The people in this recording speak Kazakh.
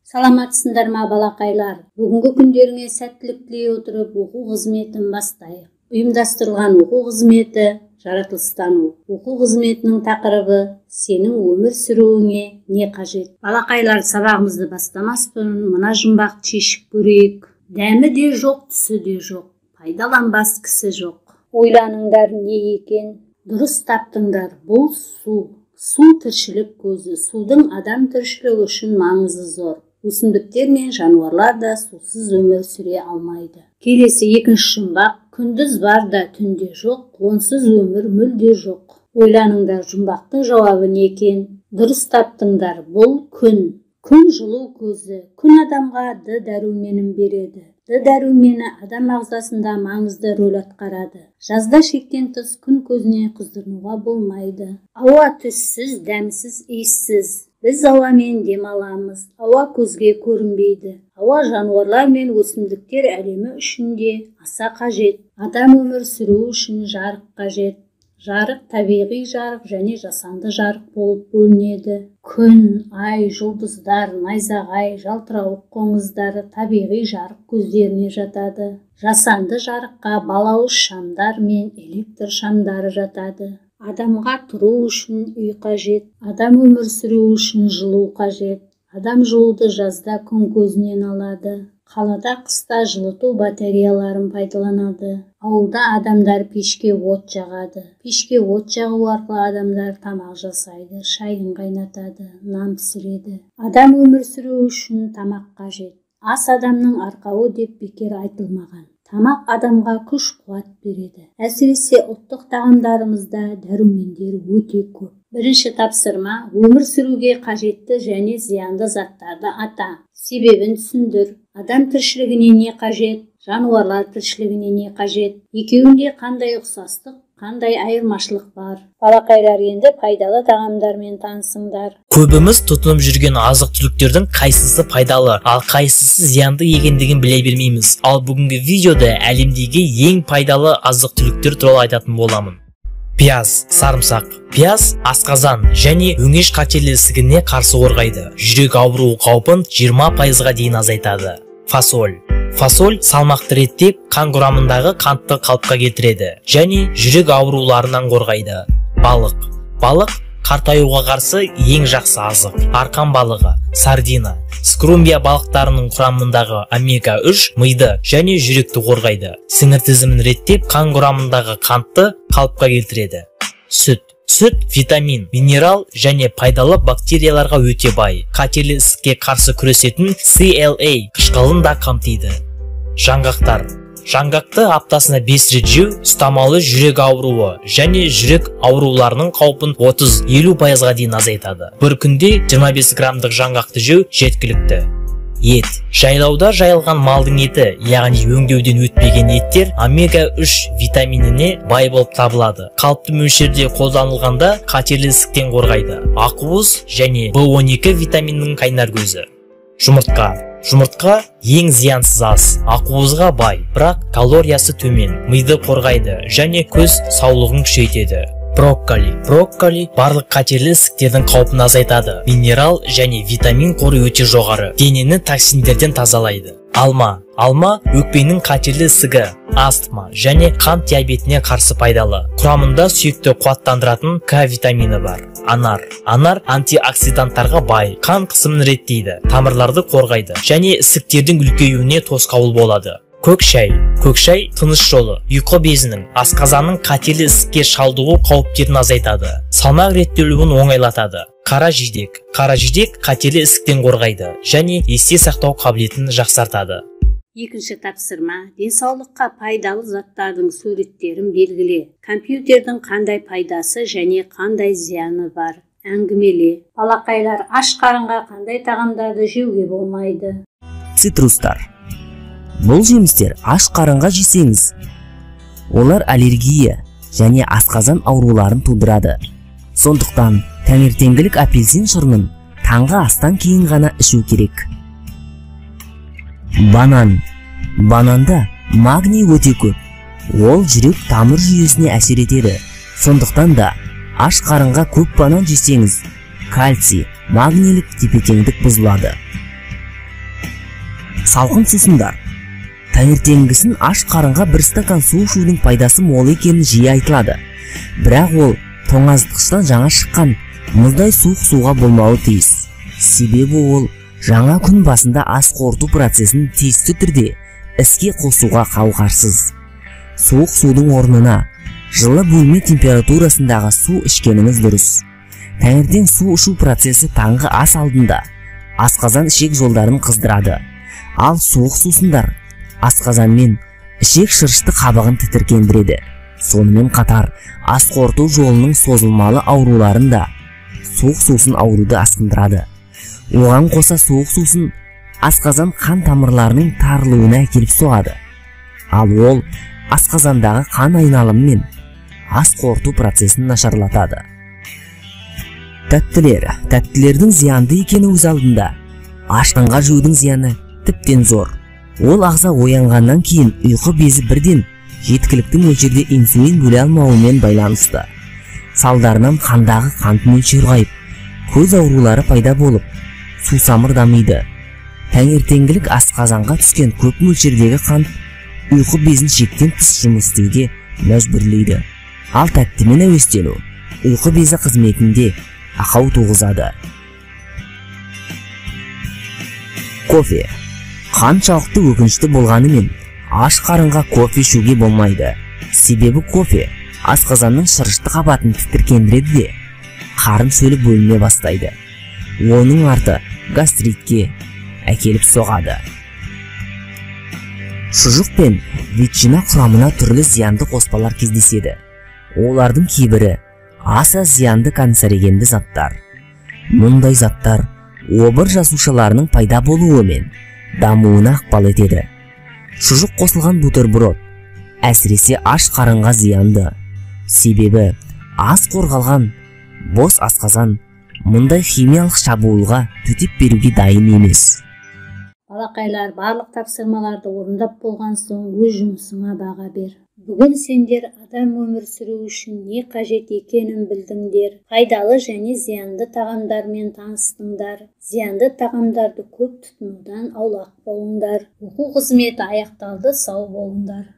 Саламатсыңдар ма, балақайлар? Бүгінгі күндеріңе сәттілік тілей отырып, оқу қызметін бастайық. Ұйымдастырылған оқу қызметі жаратылыстану. Оқу қызметінің тақырыбы: сенің өмір сүруіңе не қажет? Балақайлар, сабағымызды бастамас бұрын мына жұмбақты шешіп көрейік. Дәмі де жоқ, түсі де жоқ, пайдаланбас кісі жоқ. Ойланыңдар, не екен? Дұрыс таптыңдар, бұл су. Су — тіршілік көзі. Судың адам тіршілігі үшін маңызы зор. Өсімдіктер мен жануарлар да сусыз өмір сүре алмайды. Келесі, екінші жұмбақ: күндіз бар да, түнде жоқ, онсыз өмір мүлде жоқ. Ойланыңдар, жұмбақтың жауабы не екен? Дұрыс таптыңдар, бұл күн. Күн — жылу көзі. Күн адамға Д дәруменін береді. Д дәрумені адам ағзасында маңызды рөл атқарады. Жазда шектен тыс күн көзіне қыздырынуға болмайды. Ауа түссіз, дәмсіз, иіссіз. Біз ауамен демаламыз. Ауа көзге көрінбейді. Ауа жануарлар мен өсімдіктер әлемі үшін де аса қажет. Адам өмір сүруі үшін жарық қажет. Жарық табиғи жарық және жасанды жарық болып бөлінеді. Күн, ай, жұлдыздар, найзағай, жалтырауық қоңыздары табиғи жарық көздеріне жатады. Жасанды жарыққа балауыз шамдар мен электр шамдары жатады. Адамға тұру үшін үй қажет. Адам өмір сүруі үшін жылу қажет. Адам жылуды жазда күн көзінен алады. Қалада қыста жылыту батареяларын пайдаланады. Ауылда адамдар пешке от жағады. Пешке от жағу арқылы адамдар тамақ жасайды, шайын қайнатады, нан пісіреді. Адам өмір сүруі үшін тамақ қажет. Ас — адамның арқауы деп бекер айтылмаған. Тамақ адамға күш қуат береді. Әсіресе ұлттық тағамдарымызда дәрумендер өте көп. Бірінші тапсырма: өмір сүруге қажетті және зиянды заттарды ата, себебін түсіндір. Адам тіршілігіне не қажет? Жануарлар тіршілігіне не қажет? Екеуінде қандай ұқсастық, қандай айырмашылық бар? Балақайлар, енді пайдалы тағамдармен танысыңдар. Көбіміз тұтынып жүрген азық түліктердің қайсысы пайдалы, ал қайсысы зиянды екендігін біле бермейміз. Ал бүгінгі видеода әлемдегі ең пайдалы азық түліктер туралы айтатын боламын. Пияз, сарымсақ. Пияз асқазан және өңеш қатерлі ісігіне қарсы қорғайды. Жүрек ауруы қаупін 20%-ға дейін азайтады. Фасоль. Фасоль салмақты реттеп, қан құрамындағы қантты қалыпқа келтіреді және жүрек ауруларынан қорғайды. Балық. Балық қартаюға қарсы ең жақсы азық. Арқан балығы, сардина, скумбрия балықтарының құрамындағы омега 3 миды және жүректі қорғайды. Сіңір тізімін реттеп, қан құрамындағы қантты қалыпқа келтіреді. Сүт. Сүт витамин, минерал және пайдалы бактерияларға өте бай. Қатерлі ісікке қарсы күресетін CLA қышқылын да қамтиды. Жаңғақтар. Жаңғақты аптасына 5 рет жеу ұстамалы жүрек ауруы және жүрек ауруларының қаупін 30-50%-ға дейін азайтады. Бір күнде 25 граммдық жаңғақты жеу жеткілікті. Ет. Жайлауда жайылған малдың еті, яғни өңдеуден өтпеген еттер омега 3 витаминіне бай болып табылады. Қалыпты мөлшерде қолданылғанда қатерлі ісіктен қорғайды. Ақуыз және B12 витаминінің қайнар көзі. Жұмыртқа. Жұмыртқа ең зиянсыз ас. Ақуызға бай, бірақ калориясы төмен, миды қорғайды және көз саулығын күшейтеді. Брокколи. Брокколи барлық қатерлі ісіктердің қаупін азайтады. Минерал және витамин қоры өте жоғары. Денені токсиндерден тазалайды. Алма. Алма өкпенің қатерлі ісігі, астма және қант диабетіне қарсы пайдалы. Құрамында сүйекті қуаттандыратын К витамині бар. Анар. Анар антиоксиданттарға бай, қан қысымын реттейді, тамырларды қорғайды және ісіктердің үлкеюіне тосқауыл болады. Көк шай. Көк шай тыныс жолы, ұйқы безінің, асқазанның қатерлі ісікке шалдығу қауіптерін азайтады, салмақ реттелуін оңайлатады. Қара жидек. Қара жидек қатерлі ісіктен қорғайды және есте сақтау қабілетін жақсартады. Екінші тапсырма: денсаулыққа пайдалы заттардың суреттерін белгіле. Компьютердің қандай пайдасы және қандай зияны бар? Әңгімеле. Балақайлар, аш қарынға қандай тағамдарды жеуге болмайды? Цитрустар. Бұл жемістер аш қарынға жесеңіз, олар аллергия және асқазан ауруларын тудырады. Сондықтан таңертеңгілік апельсин шырынын таңғы астан кейін ғана ішу керек. Банан. Бананда магний өте көп. Ол жүрек тамыр жүйесіне әсер етеді. Сондықтан да аш қарынға көп банан жесеңіз, кальций, магнийлік тепе-теңдік бұзылады. Салқын сусындар. Таңертеңгісін аш қарынға бір стакан су ішудің пайдасы мол екені жиі айтылады. Бірақ ол тоңазытқыштан жаңа шыққан мұздай суық суға болмауы тиіс. Себебі ол жаңа күн басында ас қорыту процесін тиісті түрде іске қосуға қауқарсыз. Суық судың орнына жылы бөлме температурасындағы су ішкеніңіз дұрыс. Таңертең су ішу процесі таңғы ас алдында асқазан ішек жолдарын қыздырады. Ал суық сусындар асқазан мен ішек шырышты қабығын тітіркендіреді. Сонымен қатар ас қорыту жолының созылмалы ауруларын да суық сусын ауруды асқындырады. Оған қоса суық сусын асқазан қан тамырларының тарылуына әкеліп соғады. Ал ол асқазандағы қан айналымы мен ас қорыту процесін нашарлатады. Тәттілер. Тәттілердің зиянды екені өз алдында. Ашқанға жеудің зияны тіптен зор. Ол ағза оянғаннан кейін ұйқы безі бірден жеткілікті мөлшерде инсулин бөле алмауымен байланысты. Салдарынан қандағы қант мөлшері ұлғайып, көз аурулары пайда болып, сусамыр дамиды. Таңертеңгілік асқазанға түскен көп мөлшердегі қант ұйқы безін шектен тыс жұмыс істеуге мәжбүрлейді. Ал тәттімен әуестену ұйқы безі қызметінде ақау туғызады. Кофе. Қаншалықты өкінішті болғанымен аш қарынға кофе ішуге болмайды. Себебі кофе асқазанның шырышты қабатын тітіркендіреді де қарын шөлі бөліне бастайды. Оның арты гастритке әкеліп соғады. Шұжық пен ветчина құрамына түрлі зиянды қоспалар кездеседі. Олардың кейбірі аса зиянды канцерогенді заттар. Мұндай заттар обыр жасушаларының пайда болуы мен дамуына ықпал етеді. Шұжық қосылған бутерброд әсіресе аш қарынға зиянды. Себебі ас қорғалған бос асқазан мұндай химиялық шабуылға төтеп беруге дайын емес. Балақайлар, барлық тапсырмаларды орындап болған соң өз жұмысыңа баға бер. Бүгін сендер адам өмір сүру үшін не қажет екенін білдіңдер. Пайдалы және зиянды тағамдармен таныстыңдар. Зиянды тағамдарды көп тұтынудан аулақ болыңдар. Оқу қызметі аяқталды, сау болыңдар.